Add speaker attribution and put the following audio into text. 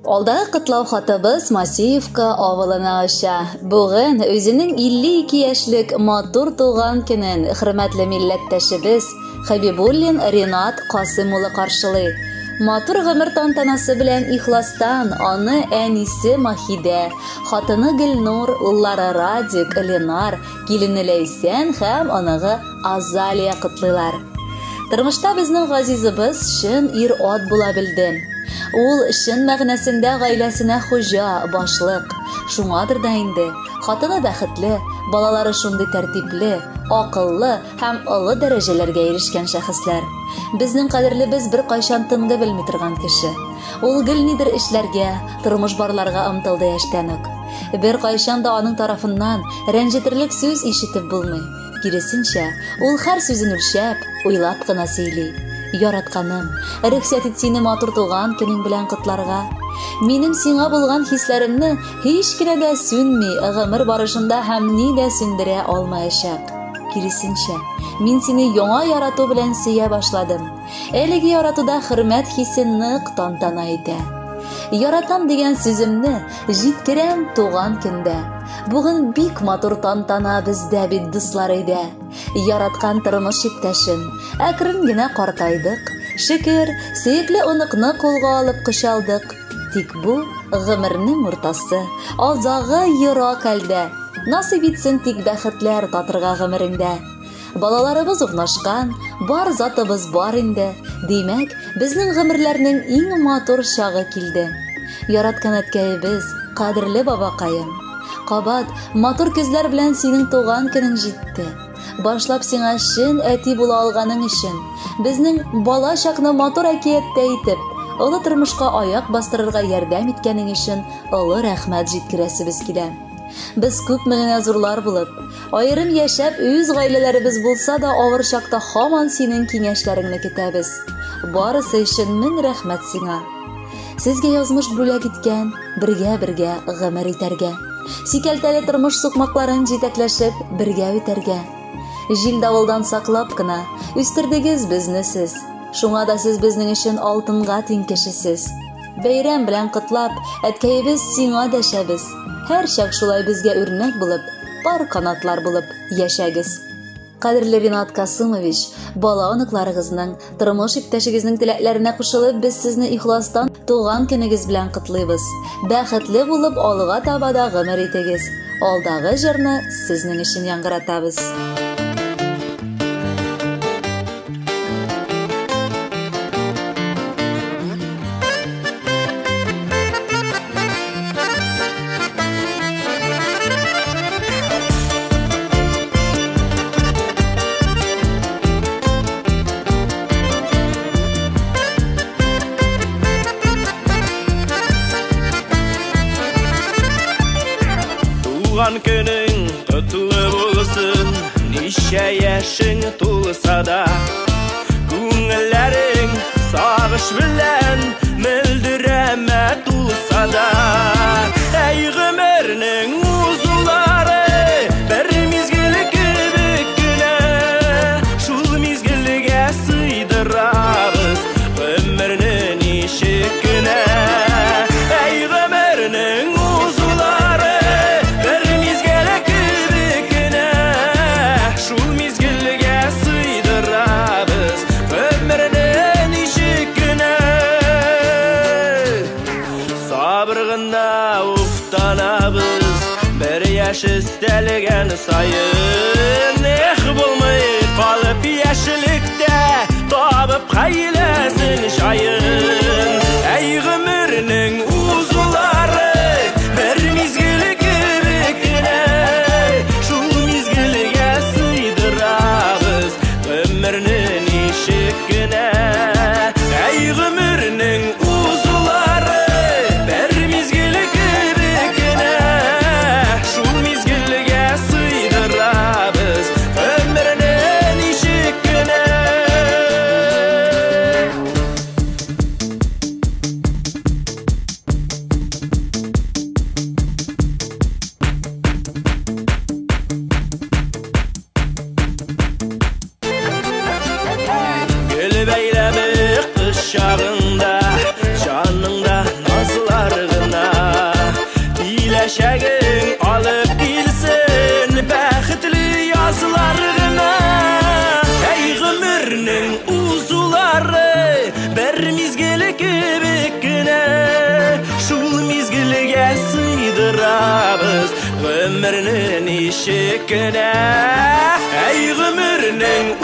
Speaker 1: Алдагы котлау хатыбыз Масеевка авылына оча. Бүген үзенең 52 яшьлек матур туган көнен хөрмәтле милләттәшебез Хәбибуллин Ринат Касыйм улы каршылый. Матур гомер тантанасы белән ихластан аны әнисе Махидә, хатыны Гөлнур, уллары Радик, Ленар, килене Ләйсән һәм оныгы Азалия котлыйлар. Тормышта безнең газизыбыз чын ир-ат була белде. Ул чын мәгънәсендә гаиләсенә хуҗа, башлык. Шуңадыр да инде, хатыны бәхетле, балалары шундый тәртипле, акыллы һәм олы дәрәҗәләргә ирешкән шәхесләр. Безнең кадерлебез беркайчан тынгы белми торган кеше. Ул гел нидер эшләргә, тормыш барларга омтылды яшьтән үк. Беркайчан да аның тарафыннан рәнҗетерлек сүз ишетеп булмый. Киресенчә, ул һәр сүзен үлчәп, уйлап кына сөйли. Яратканым, рөхсәт ит сине матур туган көнең белән котларга. Минем сиңа булган хисләремне һич кенә дә сүнми, гомер барышында һәм ни дә сүндерә алмаячак. Киресенчә, мин сине яңа ярату белән сөя башладым. Әлеге яратуда хөрмәт хисе нык тантана итә. Яратам дигән сүземне җиткерәм туган көндә. Бүген бик матур тантана бездә бит, дуслар өйдә. Яраткан тормыш иптәшем, әкрен генә картайдык. Шөкер, сөекле оныкны кулга алып кочалдык. Тик бу гомернең уртасы, азагы ерак әлдә. Насыйп итсен тик бәхетләр татырга гомереңдә. Балаларыбыз урнашкан, бар затыбыз бар инде. Димәк, безнең гомерләрнең иң матур чагы килде. Яраткан әткәебез, кадерле бабакаем. Кабат матур көзләр белән синең туган көнең җитте. Башлап сиңа чын әти була алганың өчен, безнең бала чакны матур әкияттә итеп, олы тормышка аяк бастырырга ярдәм иткәнең өчен олы рәхмәт җиткерәсебез килә. Без күпме генә зурлар булып, аерым яшәп, үз гаиләләребез булса да, авыр чакта һаман синең киңәшләреңне көтәбез. Барысы өчен мең рәхмәт сиңа. Сезгә язмыш бүләк иткән, бергә-бергә гомер итәргә. Сикәлтәле тормыш сукмакларын җитәкләшеп, бергә үтәргә. Җил-давылдан саклап кына, үстердегез безне сез. Шуңа да сез безнең өчен алтынга тиң кешесез. Бәйрәм белән котлап, әткәебез сиңа дәшәбез. Һәрчак шулай безгә үрнәк булып, пар канатлар булып яшәгез. Кадерле Ринат Касымович, бала оныкларыгызның, тормыш иптәшегезнең теләкләренә кушылып, без сезне ихластан туган көнегез белән котлыйбыз. Бәхетле булып, алга таба да гомер итегез. Алдагы җырны сезнең өчен яңгыратабыз.
Speaker 2: Туган көнең котлы булсын, ничә яшең тулса да, күңелләрең сагыш белән мөлдерәмә тулса да. Әй гомернең узулары бер мизгел кебек кенә, шул мизгелгә сыйдырабыз гомерне ничек кенә. Әй гомернең узулары бер мизгел кебек кенә, шул мизгелгә сыйдырабыз гомерне ничек кенә. Сабыр гына уфтанабыз бер яшь өстәлгән саен. Эх, булмый калып яшьлектә табып хәйләсен чаен. Әй гомернең узулары бер мизгел кебек кенә, шул мизгелгә сыйдырабыз гомерне ничек кенә. Әй гомернең узулары бер мизгел кебек кенә, шул мизгелгә сыйдырабыз гомерне ничек кенә. Гөл бәйләме кыш чагында, җаныңда назлар Һәр мизгеле кебек кенә, шул мизгелгә сыйдырабыз гомерне ничек кенә. Әй, гомернең